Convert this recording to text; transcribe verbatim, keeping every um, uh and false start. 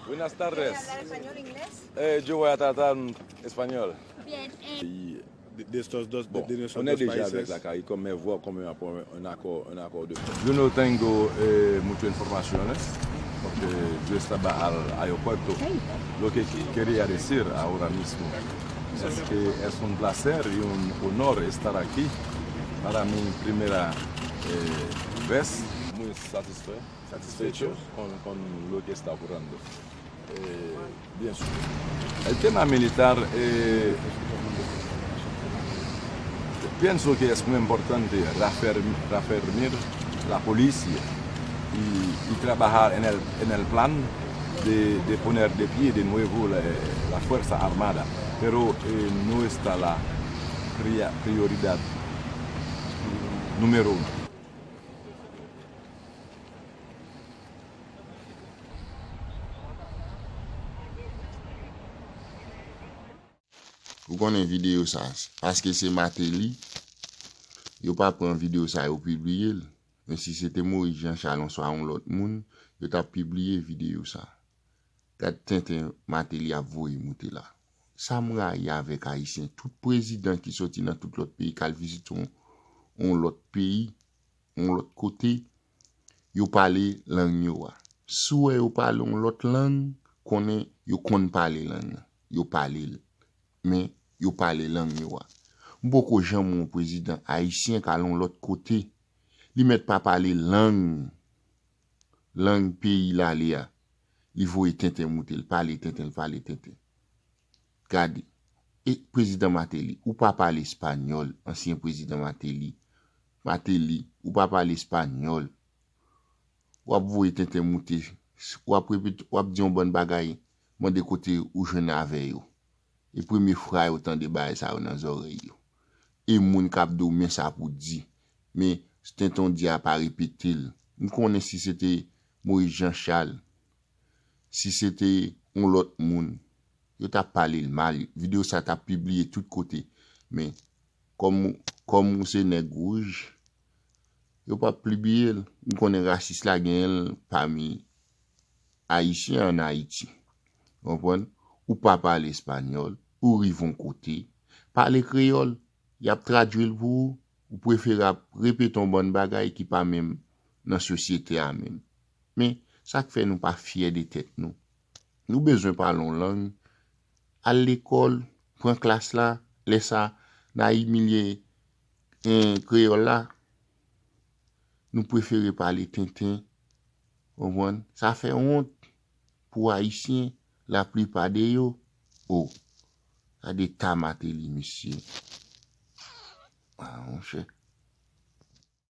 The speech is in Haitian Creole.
Buenas tardes. Eh, yo voy a tratar español. Y de, de estos dos, de, Bon, de esos on est dos déjà avec países. La CARICOM, mais voir quand même un accord, un accord de... Yo no tengo eh, muchas informaciones, porque yo estaba al aeropuerto. Lo que quería decir ahora mismo es que es un placer y un honor estar aquí para mi primera eh, vez. Muy satisfecho, satisfecho con, con lo que está ocurriendo. Eh, bien sûr. El tema militar, eh, pienso que es muy importante reafirm- reafirmar la policía y, y trabajar en el, en el plan de, de poner de pie de nuevo la, la Fuerza Armada. Pero eh, no está la pri- prioridad número uno. Ou konnen videyo sa, paske se Martelly, yo pa pran videyo sa yo pibliye l. Men si se te Moïse Jean Charles oswa yon lòt moun, yo t ap pibliye videyo sa. Gad tenten Martelly ap voye moute la. Sa m rayi avèk Ayisyen, tout prezidan ki soti nan tout lòt peyi k al vizite yon, yon lòt peyi, yon lòt kote, yo pale lang yo a. Si w wè yo pale yon lòt lang, konnen yo konn pale lang nan. Yo pale l. Men, yo pale lang yo a. M poko janm wè yon prezidan ayisyen k al yon lòt kote, li mèt pa pale lang, lang peyi l ale a. Li voye tenten moute, l pale tenten, l pale tenten. Gade. E prezidan Martelly, ou pa pale espanyòl, ansyen prezidan Martelly. Martelly, ou pa pale espanyòl. W ap voye tenten moute, w ap repete, w ap di yon bann bagay, mande kote ou jwenn avè yo. E premye fwa yo tande bagay sa yo nan zòrèy yo. E moun k ap di w men sa pou di. Men tenten w di a pa repete l. M konnen si se te Moïse Jean Charles, si se te yon lòt moun, yo t ap pale l mal. Videyo sa t ap pibliye tout kote. Men, kòm, kòm ou se nèg wouj, yo p ap pibliye l. M konnen rasis la genyen l pami Ayisyen ann Ayiti. Konprann? Ou pa pale espanyòl, ou rive yon kote, pale kreyòl, y ap tradui l pou ou, ou prefere ap repete yon bann bagay ki pa menm nan sosyete a menm. Men, sa k fè nou pa fyè de tèt nou. Nou bezwen pale yon lang, al lekòl, pran klas la, lè sa, n a imilye en, kreyòl la, nou prefere pale tenten, konprann? Sa fè wont pou Ayisyen, laplipa de yo. O, gade ta Martelly, mesye. A, monchè.